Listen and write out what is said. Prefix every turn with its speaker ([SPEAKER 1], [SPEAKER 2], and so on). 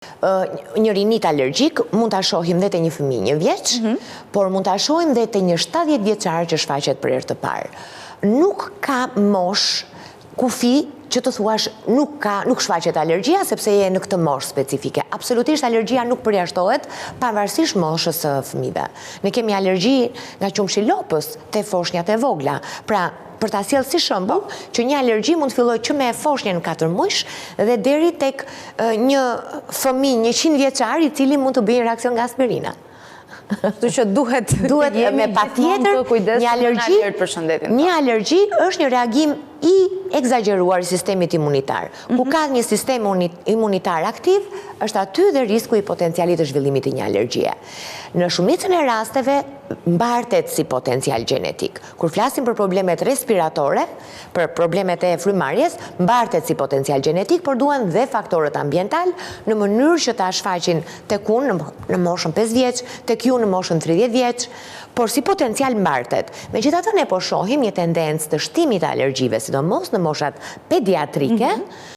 [SPEAKER 1] Një rinit alergjik mund ta shohim dhe te një fëmijë 1 vjeç, por mund ta shohim dhe te një 70 vjeçar që shfaqet për herë të parë. Nuk ka moshë kufi që të thuash nuk shfaqet alergjia sepse je në këtë moshë specifike. Absolutisht alergjia nuk përjashtohet pavarësisht moshës së fëmijëve. Ne kemi alergji nga qumshi lopës te foshnjat e vogla. Pra, për ta sjellë si shembull, që një alergji mund të fillojë që me foshnjën 4 muajsh dhe deri tek një fëmijë 100 vjeçar i cili mund të bëjë një reaksion nga aspirina.
[SPEAKER 2] Kështu që duhet
[SPEAKER 1] Duhet
[SPEAKER 2] të jemi
[SPEAKER 1] me
[SPEAKER 2] gjithmonë
[SPEAKER 1] patjetër
[SPEAKER 2] të kujdesshëm
[SPEAKER 1] një
[SPEAKER 2] dhe në
[SPEAKER 1] alergji,
[SPEAKER 2] alert për shëndetin
[SPEAKER 1] një
[SPEAKER 2] tonë.
[SPEAKER 1] Alergji është një reagim i ekzagjeruar i sistemit imunitar. Ku ka një sistem imunitar aktiv, është aty dhe risku i potencialit të zhvillimit të një alergjie. Në shumicën e rasteve mbartet si potencial gjenetik. Kur flasim për problemet respiratore, për problemet e frymarrjes, mbartet si potencial gjenetik, por duhen dhe faktorët ambiental në mënyrë që ta shfaqin tek unë në moshën 5 vjeç, tek ju në moshën 30 vjeç, por si potencial mbartet. Megjithatë, ne po shohim një tendencë të shtimit të alergjive, sidomos në moshat pediatrike.